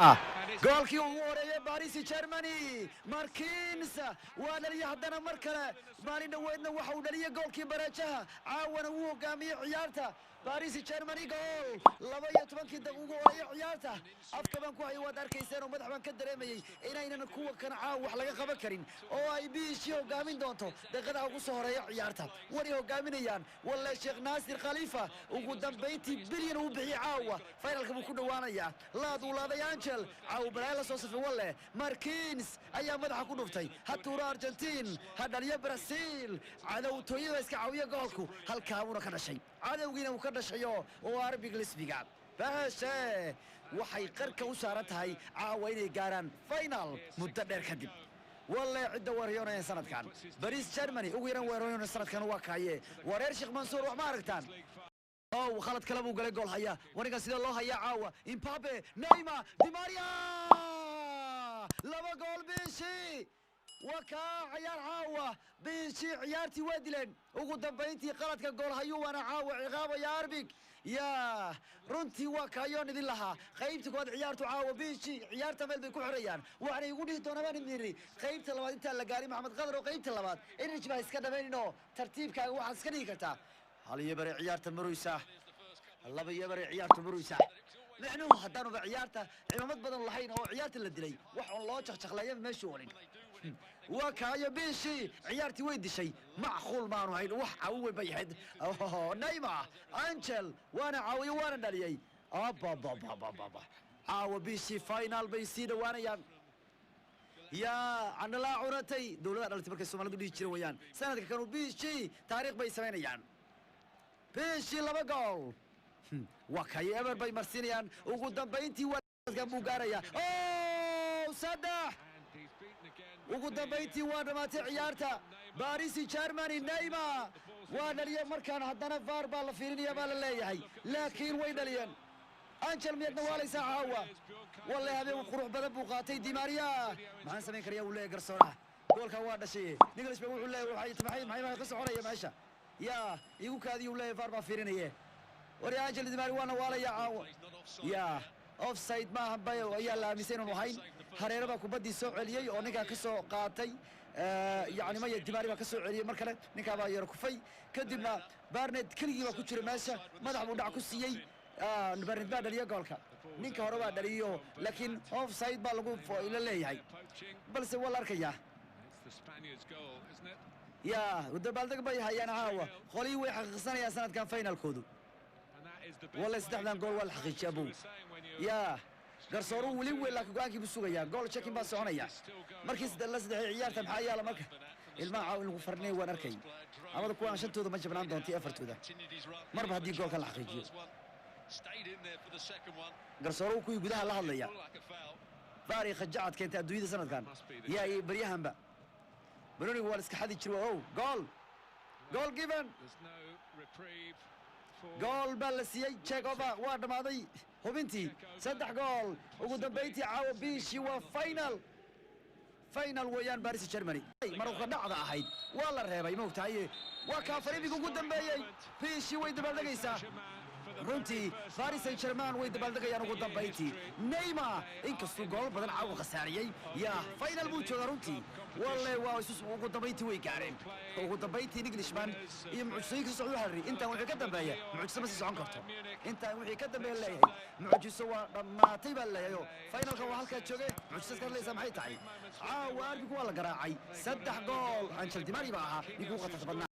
Goolkii ugu horeeyay Paris Germany, Marquinhos waa dhaliyay haddana mar kale. Maalin dhoweedna waxa uu dhaliyay goolkii bareejaha, caawana wuu hogaamiyey ciyaarta Paris Germany. Gool 12-kii daqiiqo ugu horeeyay ciyaarta. Afka baan ku hayay, waad arkayseen oo madax baan ka dareemayey inaynan kuwa kan caawa wax laga qaban karin oo ay biishii hogaamin doonto daqiiqadaha ugu soo horeeya ciyaarta. Way hogaaminayaan walle. Sheekh Naasir Khalifa ugu dambayntii bilyan uu bixiyey, caawa finalka buu ku dhowaanayaa. Laad uu laaday Angel, caawa balaayo la soo safay walle. Marquinhos ayaa madaxa ku dhuftay. Ha tuuro Argentine, ha dhaliyo Brazil, cadowtooyada iska caawiya. Goolku halkaa buuna ka dhashay, cadowgiina uu ka dhashayo oo Arbig Lisbiga baashe waxay qarka u saaran tahay caawa inay gaaraan final muddo dheer kadib. Walle cidda weeraryoonaya sanadkan Paris Germany ugu yaran weeraryoonaya sanadkan waa kaaye wareer Sheekh Mansuur. Wax ma aragtaan? Ow, khalad kale buu galay. Gool haya waniga sidee loo hayaa caawa? Mbappe, Neymar, Di Maria, laba gool biishii. Waa kaa ciyaar caawa biishii, ciyaartii waa dileen ugu dambayntii. Qaladka gool hayuu waana caawa ciqaabaya Arbig. Yaa runtii waa kaayoon idin lahaa qaybta koowaad ciyaartu caawa biishii ciyaarta meel bay ku xirayaan. Waxaanay igu dhihi doonaa baan idin yidhi qaybta labaad intaan la gaarin Maxamed Qadar oo qaybta labaad energy baa iska dhamayninoo tartiibkaaga waxaad iska dhigi kartaa. 1-0 ciyaarta maruysa, 2-0 ciyaarta maruysa. Micnuhu haddaanuba ciyaarta cimaamad badan lahayn oo ciyaarta la dilay, wax oon loo jaqjaqleeya meeshuu olin. Waa kaayo biishii ciyaartii way dishay. Macquul maanu hayn, wax caawin weyn bay ahayd. Neymar, Angel waana caawiyo waana dhaliyey. Abababababa, caawa biishii final bay sii dhowaanayaan. Yaa candhalaa cunatay dowladda dhalatay markay Soomaalidu dhihi jira wayaan. Sanadka kanu biishii taariikh bay samaynayaan. Biishii laba gool waa kayo eber bay marsiinayaan. Ugu dambayntii waa buu gaaraya o saddex. Ugu dambayntii waa dhammaatay ciyaarta Paris Germany. Neymar waa dhaliyay markaan haddana VAR baa la fiirinaya baa la leeyahay, laakiin way dhaliyeen. Angel miyaadna waalaysaa caawa? Walle habeen qurux badan buu qaatay Di Maria. Maxaan samayn karaya uu leeyahay garsooraha? Goolkan waa dhashay. Nicholas ba wuxuu leeyahay waxay maxay maxay ka soconaya meesha? Yaa igu kaadiyo uu leeyahay, VAR baa fiirinaye. War Angel Di Maria waana waalaya caawa. Yaa offside maaha bay ayaa la aaminsan inaanu ahayn. Hareero baa kubaddii soo celiyey oo ninkaa ka soo qaatay, yacni maya, Di Maria baa ka soo celiyey. Mar kale ninkaa baa yaro kufay, kadibna Barnet keligii baa ku jira meesha, madax buu dhac ku siiyey. Barnet baa dhaliya goolka, ninka hore baa dhaliyo, laakiin offside baa lagu la leeyahay, balse waa la arkayaa. Yaa dabaaldeg bay hayaan caawa qolihii, way xaqiiqsanayaan sanadkan finalkoodu. Walla saddexdan gool waa la xaqiijiyay abow. Yaa garsooruhu weli weyn, laakiin go-aankii buu sugayaa. Goal checking baa soconaya markii la saddexay ciyaarta. Maxaa yaala marka ilmaha caaw in lagu farnay waan arkay amada kuwaan shantooda ma jabnaan doonta afartooda marba haddii goolkan la xaqiijiyo. Garsooruhu kuwii gudaha la hadlaya. VAR khajacad keentay adduunyada sanadkan yaa iyo baryahanba banoniga waa la iska xadi jira. Ow, gool, goal given, gool baa la siiyey. Check over waa dhammaaday hubintii. Saddex gool ugu dambayntii caawa biishii waa final, final weeyaan Paris Germany. Maruka dhacda ahayd waa la reebay, maogtahay? Waa kaa faribiga ugu dambeeyey. Biishii way dabaaldegaysaa runtii. Paris Saint Germain way dabaaldegayaan ugu dambayntii. Neymar inkastuu goolal badan caawa khasaariyey, yaa final buu joogaa runtii. Walle waa isu ugu dambayntii way gaareen ugu dambayntii. Englishman iyo mucjisooyin ka socda waxaa la intaan wixii ka dambeeya mucjiso ma sii socon karto. Intaan wixii ka dambeeya leeyahay mucjiso waa dhammaatay baa leeyahay oo finalka waa halkaa jooge. Mucjiso iska hadlaysaa maxay tahay? Caawa Arbigu waa la garaacay saddex gool. Angel Di Maria baa ahaa ninkii ugu khatarta badnaa.